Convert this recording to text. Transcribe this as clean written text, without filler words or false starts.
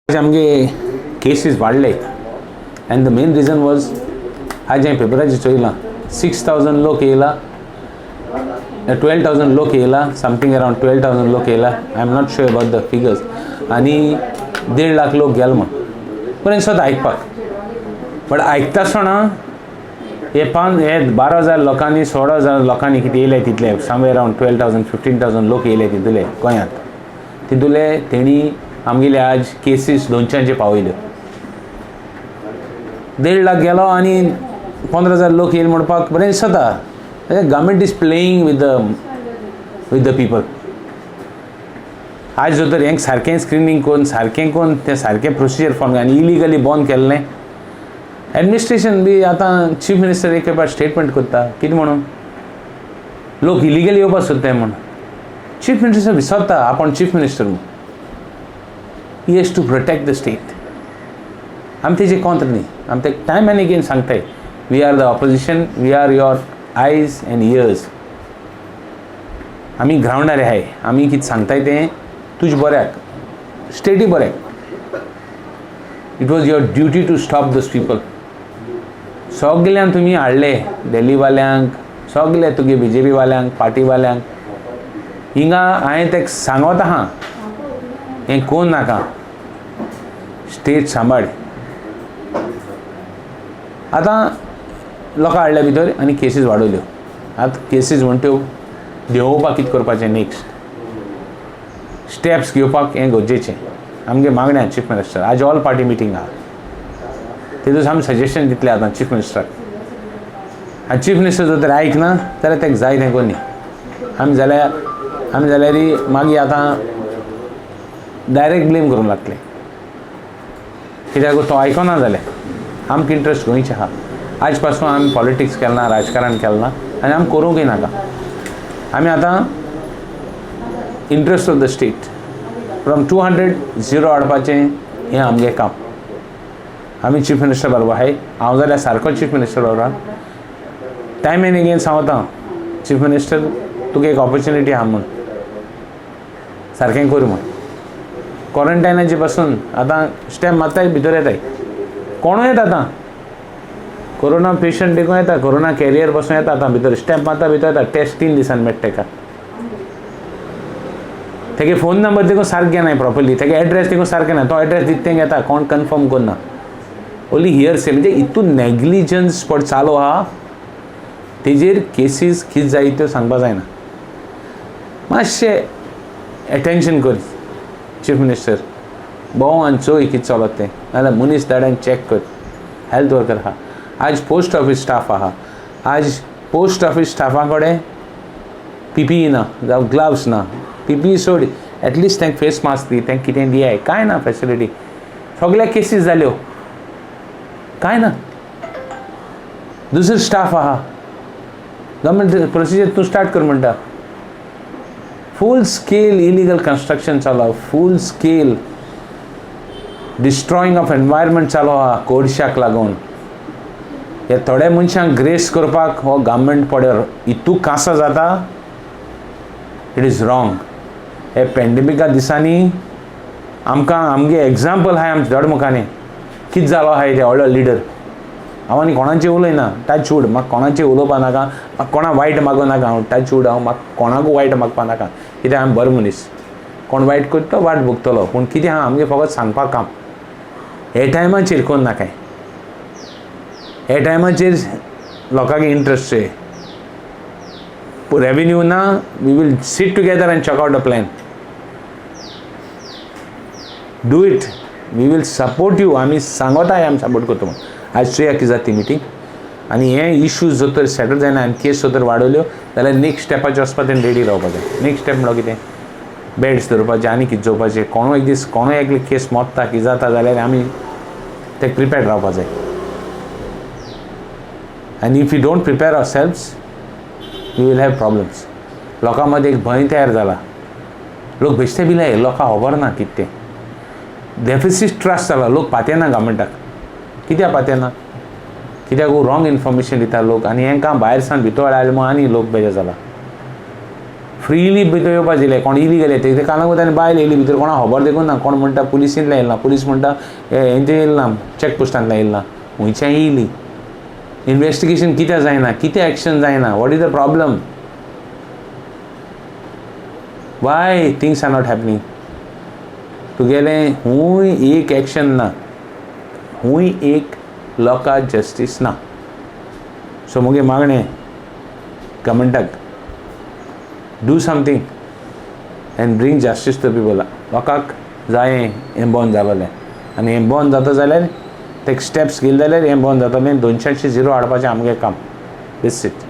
आमगे cases वाडले and the main reason was आज हांवें पेपराचेर चोयलां 6,000 लोक येयला, 12,000 लोक येयला, समथींग अरावंड 12,000 लोक येयला. I am not sure about the figures. आनी 1.5 लाख लोक गेले म्हण बरें दिसता आयकपाक, बट आयकता आसतना हे 5 हे 12,000 लोकांनी 16,000 लोकांनी कितें येयले तितले समवेर अरावंड 12,000 15,000 लोक येयले तितूले गोंयांत, तितूले तेणी आमगेले आज केसीस 200 पावयल्यो. 1.5 लाख गेलो आनी 15,000 लोक येयले म्हणपाक बरें दिसता. Government is playing with the people. आज जर तर हेंक सारकें स्क्रिनींग करून सारकें करून तें सारकें प्रोसिजर फॉर्म आनी इलिगली बंद केल्लें एडमिनिस्ट्रेशन बी. आतां चीफ मिनिस्टर एक खेपा स्टेटमेंट करता कितें म्हणून लोक इलिगली येवपाक सोदताय म्हूण. चीफ मिनिस्टर विसरता आपूण चीफ मिनिस्टर म्हूण. He has to protect the state. आमी तेजे कॉन्त्र न्ही, आमी ते टायम आनी अगेन सांगताय, we are the opposition, we are your eyes and ears. आमी ग्रावंडार आहाय, आमी कितें सांगताय तें तुजे बऱ्याक, स्टेटी बऱ्याक. It was your duty to stop those people. सगल्यांक तुमी हाडले, दिल्लीवाल्यांक सगले, तुगे बीजेपी वाल्यांक, पार्टीवाल्यांक हिंगा. हांवें तेका सांगत आहा, हें कोण नाका, स्टेट सांबाळ. आतां लोकां हाडल्या भितर आनी केसीस वाडयल्यो. आतां केसीस म्हण त्यो देंवोवपाक कितें करपाचें, नेक्स्ट स्टेप्स घेवपाक हें गरजेचें. आमगे मागणें आहा चीफ मिनिस्टर, आज ऑल पार्टी मिटींग आहा, तेतून आमी सजेशन दितले आतां चीफ मिनिस्टराक. आनी चीफ मिनिस्टर जर तर आयकना जाल्यार ताका जाय तें कोन्नी. आमी जाल्यार मागीर आतां डायरेक्ट ब्लेम करूंक लागतले, कित्याक तो आयकना जाल्यार. आमकां इंट्रस्ट गोंयचे आहा. आज पासून आमी पॉलिटिक्स केलें ना, राजकारण केलें ना आनी आमी करूंकय नाका. आमी आतां interest of the state from 200 zero हाडपाचें हें आमगें काम. आमी चीफ मिनिस्टर बरोबर आहाय. हांव जाल्यार सारको चीफ मिनिस्टर बरोबर टायम एन अगेन सांगता, चीफ मिनिस्टर तुका एक ऑपॉर्च्युनिटी आहा म्हूण सारकें कर म्हूण. क्वॉरंटायनाचे पासून आतां स्टेप मारताय, भितर येताय, कोणूय येता आतां. कोरोना पेशंट देखून येता, कोरोना कॅरियर पासून येता आतां भितर. स्टेप मारता, भितर येता. टेस्ट 3 दिसान मेळटा तेका. तेगे फोन नंबर देखून सारकें नाय प्रॉपरली, तेगे एड्रेस देखून सारकें ना. तो एड्रेस दित तेंगे येता, कोण कन्फर्म करना, ओनली हियरसे. म्हणजे हितून नेग्लिजन्स पड चालू आहा, तेजेर केसीस कितें जाय त्यो सांगपा जायना. मातशें एटेन्शन कर चीफ मिनिस्टर, भोंव आनी चोय कितें चलत तें. नाजाल्यार मनीस धाड आनी चॅक कर. हेल्थ वर्कर आहा, आज पोस्ट ऑफीस स्टाफ आहा. आज पोस्ट ऑफीस स्टाफा कडेन पीपीई ना, जावं ग्लव्स ना. पीपीई सोड, एटलिस्ट तांकां फेस मास्क दी, तांकां कितें दियाय. कांय ना फेसिलिटी. सगल्या केसीस जाल्यो, कांय ना. दुसरो स्टाफ आहा, गव्हर्मेंट प्रोसिजर तूं स्टार्ट कर म्हणटा. फूल स्केल इलिगल कन्स्ट्रक्शन चालू, full scale destroying of environment चालू आहा. कोळशाक लागून हे थोड्या मनशांक ग्रेस करपाक हो गव्हर्मेंट पडर इतू कांसा जाता. It is wrong. हे पेंडेमिका दिसांनी आमकां आमगे एग्जाम्पल आहाय आमच्या दोड मुखांनी कितें जालो आहाय ते व्हडलो लिडर. हांव आनी कोणाचें उलयना, टच वूड. म्हाका कोणाचें उलोवपा नाका, म्हाका कोणा वायट मागूं नाका. हांव टच वूड, हांव म्हाका कोणाकूय वायट मागपा नाका, कित्याक हांव बरो मनीस. कोण वायट करता तो वाट भोगतलो. पूण कितें आहा, आमगें फकत सांगपाक काम. हे टायमाचेर कोण नाकाय, हे टायमाचेर लोकांक इंट्रस्ट रेवेन्यू ना. We will sit together and chalk out a plan. Do it, we will support you. आमी सांगोताय, आमी सपोर्ट करता म्हूण. आज चोया कितें जाता ती मिटींग. आनी हे इश्यूज जर तर सेटल जायना आनी केस जर तर वाडयल्यो जाल्यार नेक्स्ट स्टेपाचेर वचपा तेणें रेडी रावपाक जाय. नेक्स्ट स्टेप म्हणल्यार कितें, बेड्स दवरपाचे आनी कितें जावपाचें. कोणूय एक दीस कोणूय एकले केस मोत्ता, कितें जाता जाल्यार आमी ते प्रिपेर्ड रावपा जाय. आनी if you don't prepare ourselves, we will have problems. लोकां मदीं एक भंय तयार जाला, लोक बेश्टे भिलाय, लोकांक खबर ना कितें तें. डेफिसीट ट्रस्ट जाला, लोक पातयेना गव्हर्मेंटाक. कित्याक पातयेना? कित्याक रॉंग इन्फॉर्मेशन दिता लोक. आनी हेंकां भायर सावन भितर आयले म्हूण आनी लोक बेजार जाला. फ्रीली भितर येवपा दिलें. कोण इलिगल येता ते कानाक आनी बायल येयली भितर, कोणा खबर देखून ना. कोण म्हणटा पुलिसींतल्यान येयला, पुलीस म्हणटा हेंचे येयला ना, चॅक पोस्टांतल्यान येयला, खुंयच्यान येयली. इन्वेस्टिगेशन कित्याक जायना, कितें एक्शन जायना? What is the problem? Why things are not happening? तुगेलें हूंय एक एक्शन ना, हूंय एक लोकां जस्टीस ना. सो मुगे मागणें गव्हर्मेंटाक, do something and bring justice to people. लोकांक जायें हें बंद जालोलें आनी हें बंद जाता जाल्यार, ते स्टेप्स घेयले जाल्यार हें बंद जातलें. 200 झिरो हाडपाचें आमगें काम. This it.